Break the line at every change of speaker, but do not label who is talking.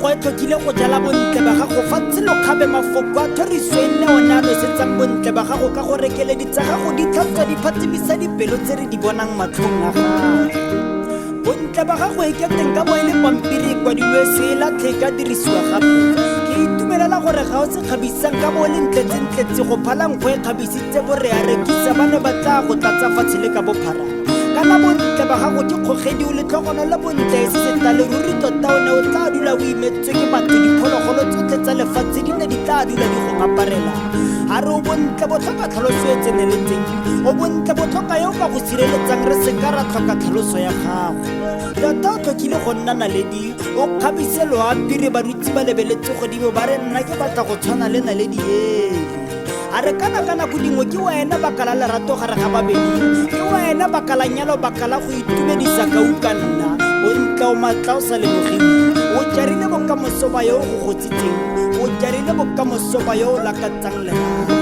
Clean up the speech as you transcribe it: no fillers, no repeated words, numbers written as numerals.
Tikologo e tlhokile go jala bontle ba gago fatshe lokgabe mafoko a thoriso e nne one a nosetsang bontle ba gago ka gore keledi tsa gago di tlhatswa di phatsimisa dipelo tse re di bonang matlhong a gago. Bontle ba gago e keteng ka bo e le pampiri e kwadilwe se e latlhe e ka dirisiwa gape. Ke itumelela gore ga o se kgabisang ka bo o le ntletsentletse go phala nkgo e kgabisitse bo re a rekisa ba ne ba tla go tlatsa fatshe le ka bophara. Kana bontle ba gago ke kgogedi o letlhogonolo bontle e se setale ruri tota o ne o tla dula o imetswe ke batho diphologolo tsotlhe tsa lefatshe di ne di tla dula di go ngaparela. A re o bontle bo tlhoka tlhaloso e tseneletseng o bontle bo tlhoka yo o ka go sireletsang re seka ra tlhoka tlhaloso ya gago. Tota o tlhokile go nna naledi o kgabise loapi re ba dutse ba lebeletse godimo ba re nna ke batla go tshwana le naledi ele. A re kana ka nako dingwe ke wena baka la lerato gare ga babedi ke wena baka la nyalo baka la go itumedisa ka uka nna bontle o matla o sa lemogiwe o jarile bokamoso ba yo o go gotsitseng o jarile bokamoso ba yo o lakatsang lerato.